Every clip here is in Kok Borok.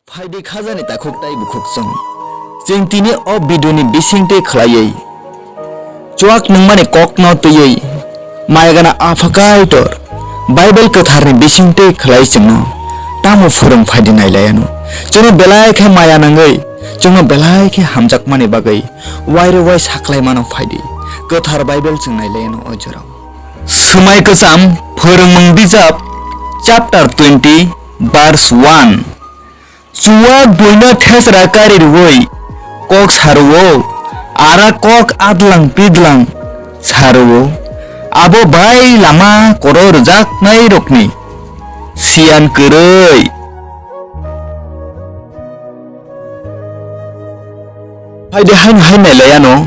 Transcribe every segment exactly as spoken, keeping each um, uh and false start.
Phaidi khajani takhuk tai bukhuk chwng. Chwng tini o video ni bisingtwi khlaiwi chuak nungmani kokno twiwi maya gana Apha Kaitor Bible kwtharni bisingtwi khlai chwngno tamo phwrwng phaidi nailaiano. Chwngno belai khe maya nangwi, chwngno belai khe hamjakmani bagwi wairwi wai saklaimano phaidi kwthar Bible chwng nailaiano o jorao. Swmai kwcham phwrwngmung bijap chapter twenty verse one. Chuwak buino thesra kari rwui kok sa rwo, ara kok adlang pidlang sa rwo. Abo bai lama koro rwjaknairokni siyan kwrwi. Phaidi haino hai nailaiano,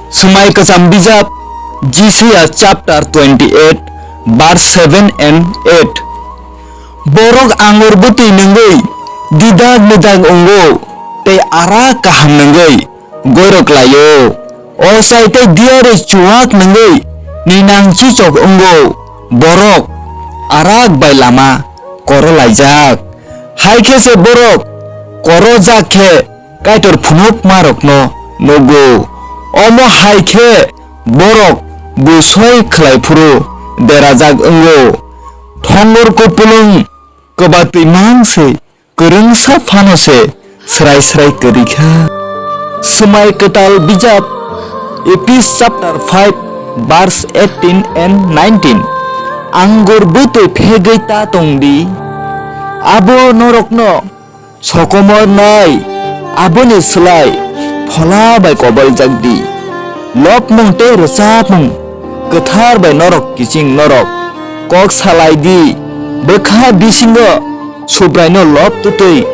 Swmai kwcham bijap Jisiya chapter twenty eight verse seven and eight. Borok angur bwtwi nungwi didak midak wngo tei ara kaham nungwi goirok laio. O chai tei diyari chuwak nungwi ninang chuchok wngo. Borok arak bai lama koro laijak. Hai khe se borok koro jak khe Kaitor phunukmarokno nugo. Omo hai khe borok bui soi khlai phuru derajak wngo. Thongor kupulung kwbatwi mang se kwrwngsa phano se srai srai kwrwi kha. Swmai kwtal bijap Ephis chapter five verse eighteen and nineteen. Angur bwtwi phegwi ta tong di, abo norokno sokomornai, aboni slai phola bai koboljak di. Lobmung tei rwchapmung kwthar bai norok kiching norok kok salai di. Bwkha bisingo Subraino lob twtwi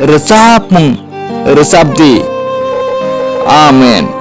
rwchapmung rwchap di. Amen.